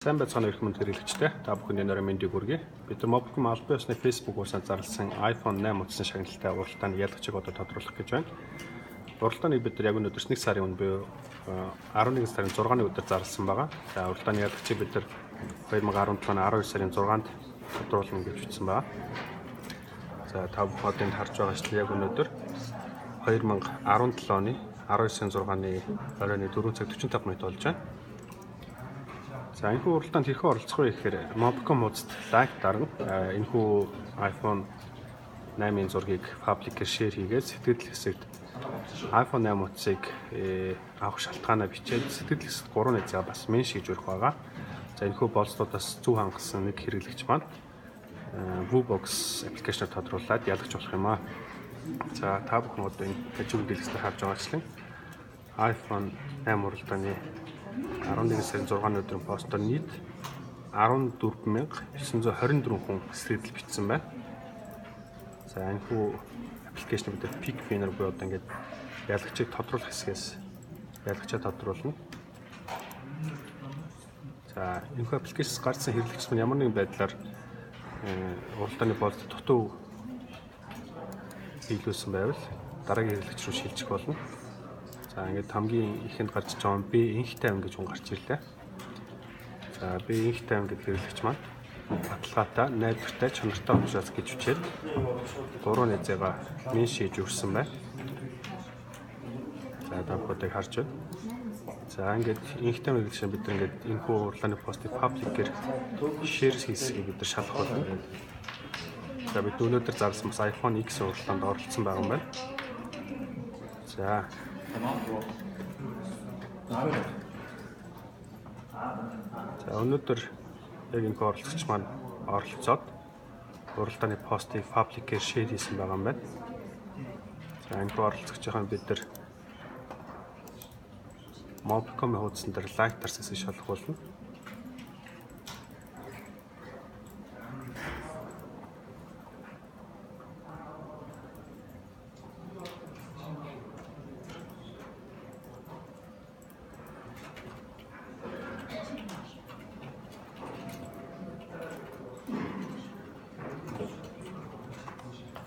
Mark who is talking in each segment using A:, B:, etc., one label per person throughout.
A: Сайн байцгаана уу, эрхэм хүндэт хэрэглэгчдээ. Та бүхэнд энэ орой мэндийг хүргэе. Бид нар Mobicom албан ёсны Facebook хуудасаар зарласан iPhone 8 утасны шагналтай уралдааны ялагчийг одоо тодруулах гэж байна. Уралдааныг бид нар яг өнөөдөр 1 сарын өмнө буюу 11 сарын 6-ны өдөр зарласан байгаа. За, уралдааны ялагчийг бид нар 2017 оны 12 сарын 6-нд тодруулна гэж бичсэн байгаа. За, та бүхэн одоо энд харж байгаа шүү дээ, яг өнөөдөр 2017 оны 12 сарын 6-ны оройн 4 цаг 45 минут болж байна. За, энэхүү уралдаанд хэрхэн оролцох вэ гэхээр Mobicom хуудасд лайк дарна. Энэхүү iPhone 8-ын зургийг public-ээр share хийгээд сэтгэл хэсэгт iPhone 8 утсыг авах шалтгаанаа бичээд сэтгэл хэсэгт 3 нэзээ бас менш хийж өрөх байгаа. За, энэхүү болцлуудаас зөв хангасан нэг хэрэглэгч маань WooBox аппликейшнаар тодруулаад ялагч болох юм аа. За, та бүхэн одоо энэ хажуугийн дэлгэцээр харж байгаачлан iPhone 8 уралдааны 11 сарын 6-ны өдрийн постоор нийт 14,924 хүн сэтгэл бичсэн байна. За, энэхүү аппликейшн бид pick winner буюу одоо ингээд ялагчийг тодруулах хэсгээс ялагчаа тодруулна. За, энэхүү аппликейшнс гарсан хэрэглэгч маань ямар нэгэн байдлаар уралдааны болд дутуу биелүүлсэн байвал дараагийн хэрэглэгч рүү шилжих болно. За, ингээд хамгийн ихэнд гарч иж байгаа би инх тайван гэж хүн гарч ирлээ. За, би инх тайван гэдэг хэрэглэгч маань баталгаатай, найдвартай, чанартай учраас гэж бичээд 3 нэзээга менш хийж өрсөн байна. За, та бүхэдийг харж байна. За, ингээд инх тайван хэрэглэгч бид ингээд энэхүү уралдааны постыг public-ээр share хийсгийг бид нар шалгах болно. За, бид өнөөдөр зарласан бас iPhone X уралдаанд оролцсон байгаа юм байна. За. За, өнөөдөр яг энэ оролцогч маань оролцоод уралдааны постыг public-ээр share хийсэн байгаа юм байна. За, энэ оролцогчийн бид нар Mobicom-ийн хуудсан дээр лайк дарсаас шалгах болно.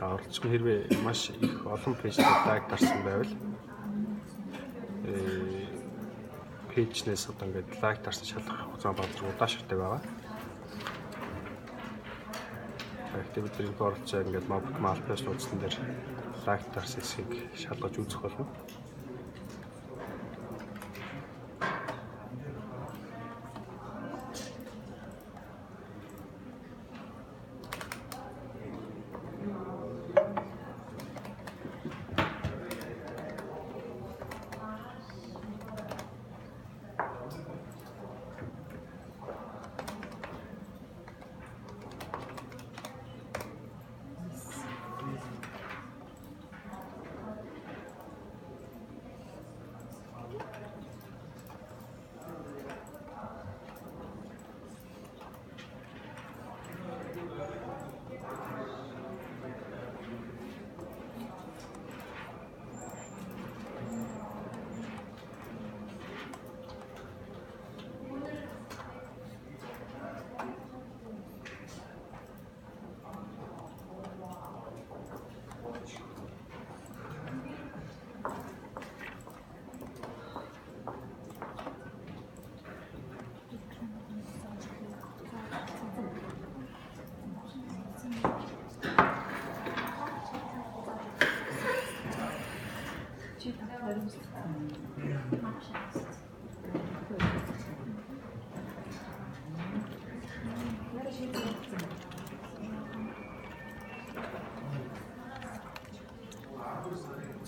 A: За, оролцох нь хэрвээ маш их олон пэйжтэй лайк дарсан байвал пэйжнээс одоо ингээд лайк дарсан шалгах хугацаа бадраг удаашртай байгаа. Гэхдээ бид энэ оролцоо ингээд Mobicom албан ёсны хуудсан дээр лайк дарсан хэсгийг шалгаж үзэх болно.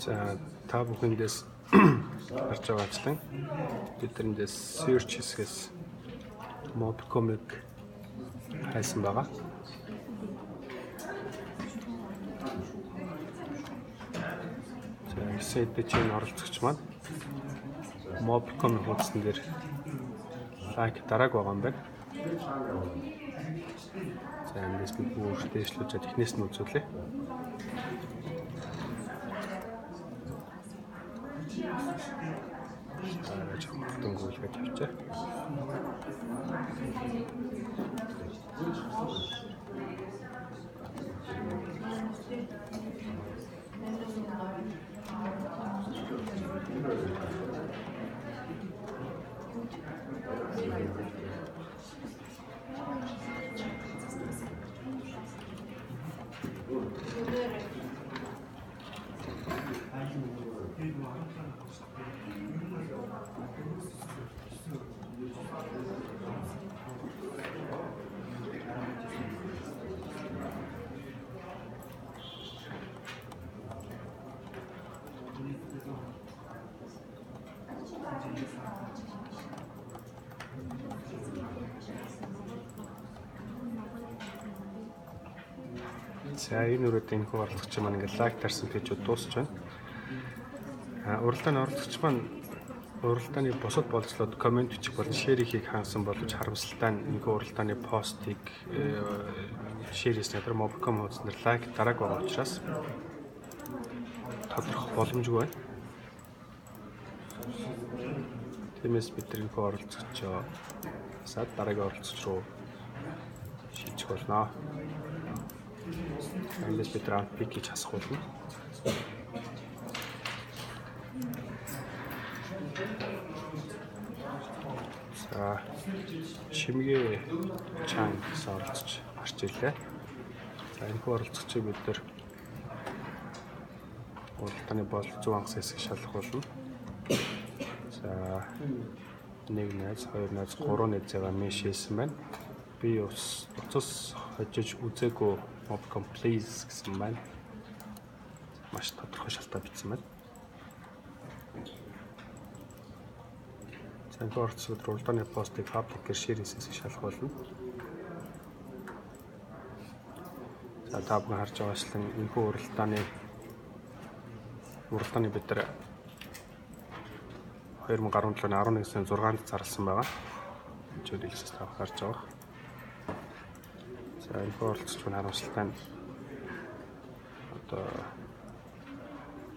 A: За, та бүхэндээс харж байгаачлан бид эндээс search хэсгээс Mobicom-ыг хайсан байгаа. За, гэсэн хэдий чинь оролцогч маань Mobicom-ын хуудсан дээр лайк дарааг байгаа юм байна. За, эндээс би бүр дээшлүүлж эхнээс нь үзүүлье. Арай жоохон хурдан гүйлгээд тавьчаа. За энэ өрөөд энэ хүү оролцогч маань ингээд лайк дарсан пэйжүүд дуусч байна. Уралдааны оролцогч маань уралдааны бусад болцлоод коммент бичих болон шеэр хийхийг хаасан боловч харамсалтай нь энэ хүү уралдааны постыг шеэр хийсний дараа Mobicom хуудсан дээр лайк дарааг байгаа учраас тодорхой боломжгүй байна. Тиймээс бид нар энэ хүү оролцогчоо сад дараагийн оролцогч руу шилжих болно. Эндээс бид нар unpick гэж хасах болно. За Чимгээ Чан гэсэн оролцогч гарч ирлээ. За энэ хүү оролцогчийг бид нар уралдааны бол зөв хангас хэсэг шалгах болно. За 1 найз, 2 найз, 3 найзыгаа меншээсэн байна. Би уцас хожиж үзээгүй Mobicom please гэсэн байна. Маш тодорхой шалтгаан бичсэн байна. За энэ оролцогчид уралдааны постыг public-ээр share хийсээс шалгах болно. За та бүхэн харж байгаачлан энэхүү уралдааны бид нар 2017 оны 11 сарын 6-нд зарласан байгаа. Энэ ч илсээс та харж байгаа. За энэ оролцогч маань харамсалтай нь одоо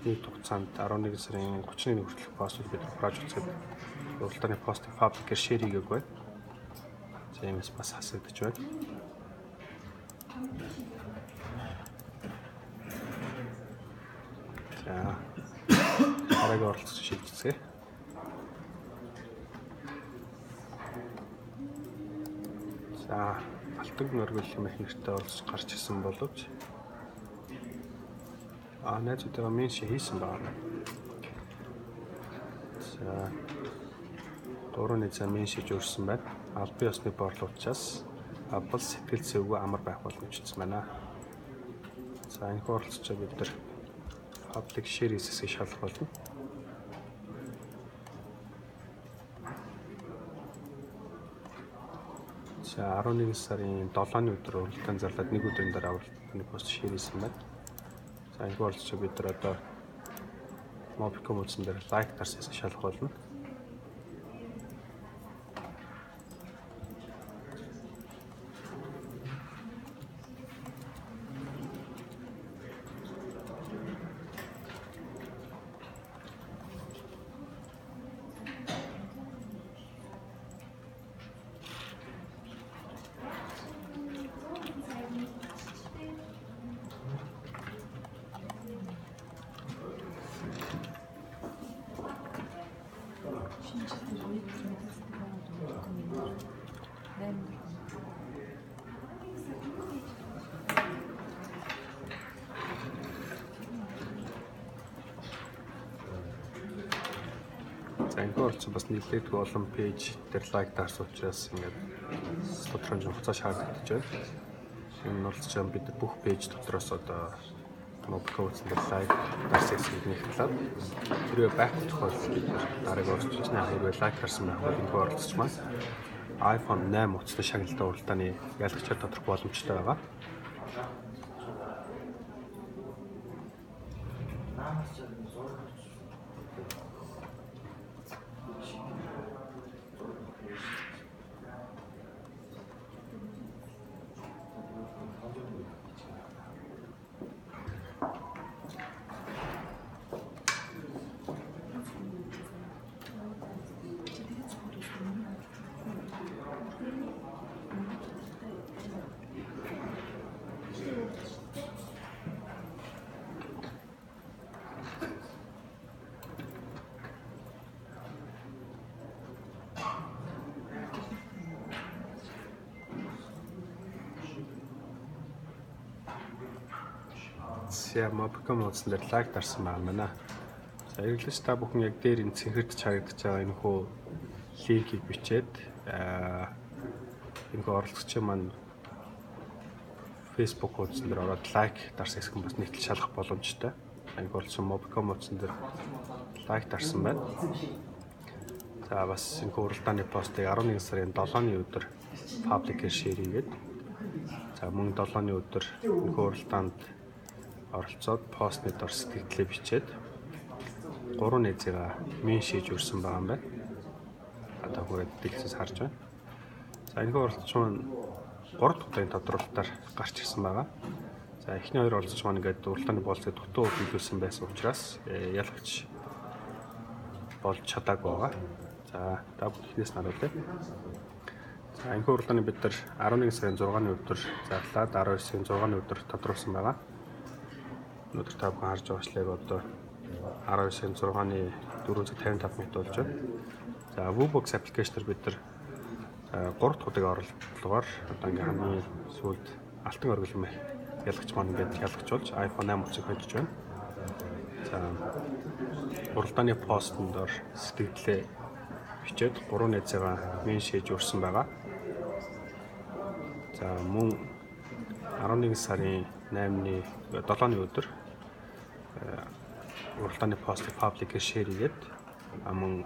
A: нийт хугацаанд 11 сарын 31-ний хүртэлх постыг бид хурааж үзэхэд уралдааны постыг public-ээр share хийгээгүй байна. За иймээс бас хасагдаж байна. За дараагийн оролцогч шилжицгээе. За Алтан нөргөл хэмээх нэртэй оролцож гарч ирсэн боловч найзуудаа меншин хийсэн байна. За 3 найзаа меншиж өрсөн байна. Албан ёсны борлого учраас бол сэтгэл зүйгүй амар байх боломж гэсэн байна. За энэ оролцогчоо бид нар public share хэсгийг шалгах болно. За 11 сарын 7-ны өдөр уралдаан зарлаад нэг өдрийн дараа уралдааны пост share хийсэн байна. За энэ оролцогчоо бид нар одоо Mobicom утсан дээр лайк дарсаас шалгах болно. За энэ оролцсон бас нэлээдгүй олон пэйж дээр лайк дарсан учраас ингээд тодорхой хэмжээний хугацаа шаардлагатай байна. Энэ оролцож бид бүх пэйж дотроос одоо Mobicom утсан дээр лайк дарсан хэсгийг нэгтлээд хэрвээ байхгүй тохиолдолд бид дараагийн оролцогч нь хэрвээ лайк дарсан байх бол энэ оролцогч маань iPhone 8 утасны шагналтай уралдааны ялагчаар тодорхой боломжтой байгаа. Malaysia Mobicom хуудсан дээр лайк дарсан байгаа юм байна. За, эргэлж та бүхэн яг дээр энэ цэнхэрт харагдаж байгаа энэ хүү линкийг бичээд энэ хүү оролцогчийн маань Facebook хуудсан дээр ороод лайк дарсан хэсэг нь бас нийтлэл шалгах боломжтой. Энэ оролцсон Mobicom хуудсан дээр лайк дарсан байна. За, бас энэ уралдааны постыг 11 сарын 7-ны өдөр public-ээр share хийгээд, за, мөн 7-ны өдөр энэ уралдаанд оролцоод постны дор сэтгэгдлээ бичээд гурван найзыгаа mention хийж үрсэн байгаа юм байна. Одоо хүрээд дэлгэцээс харж байна. За, энэ оролцогч маань 3 дахь удаагийн тодруулалтаар гарч ирсэн байгаа. За, эхний хоёр оролцогч маань ингээд уралдааны болцыг дутуу биелүүлсэн байсан учраас ялагч болж чадаагүй байгаа. За, та бүхэн эхнээс нь харуулъя. За, энэхүү уралдааны бид нар 11 сарын 6-ны өдөр зарлаад 12 сарын 6-ны өдөр тодруулсан байгаа. Өнөөдөр та бүхэн харж байгаачлаг одоо 12 сарын 6-ны 4:55 минут болж байна. За, Woobox application-аар бид нар 3 дахь удаагийн оролдлогоор одоо ингээ хамгийн сүүлд алтан оргил мэх ялагч маань ингээд ялагч болж iPhone 8 утсыг хожиж байна. За, уралдааны постн дор сэтгэгдлээ бичээд гурван найзыгаа mention хийж үрсэн байгаа. За, мөн 11 сарын 8-ны 7-ны өдөр уралдааны постыг public-ээр share хийгээд мөн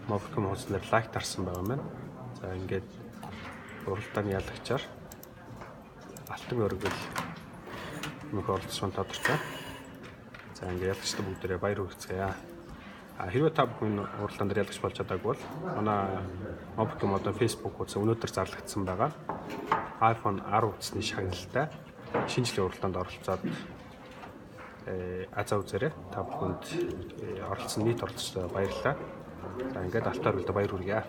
A: Mobicom хуудаснаар лайк дарсан байгаа юм байна. За, ингээд уралдааны ялагчаар алтан оргил мөх оролцсон тодорч байна. За, ингээд ялагчтай бүгдээрээ баяр хүргэцгээе. А хэрвээ та бүхэн уралдаан дээр ялагч болж чадаагүй бол манай Mobicom одоо Facebook хуудас өнөөдөр зарлагдсан байгаа iPhone 10 утасны шагналтай шинэ жилийн уралдаанд оролцоод азаа үзээрэй. Та бүхэнд оролцсон нийт оролцогчдод баярлалаа. За, ингээд алтан оргилд баяр хүргье.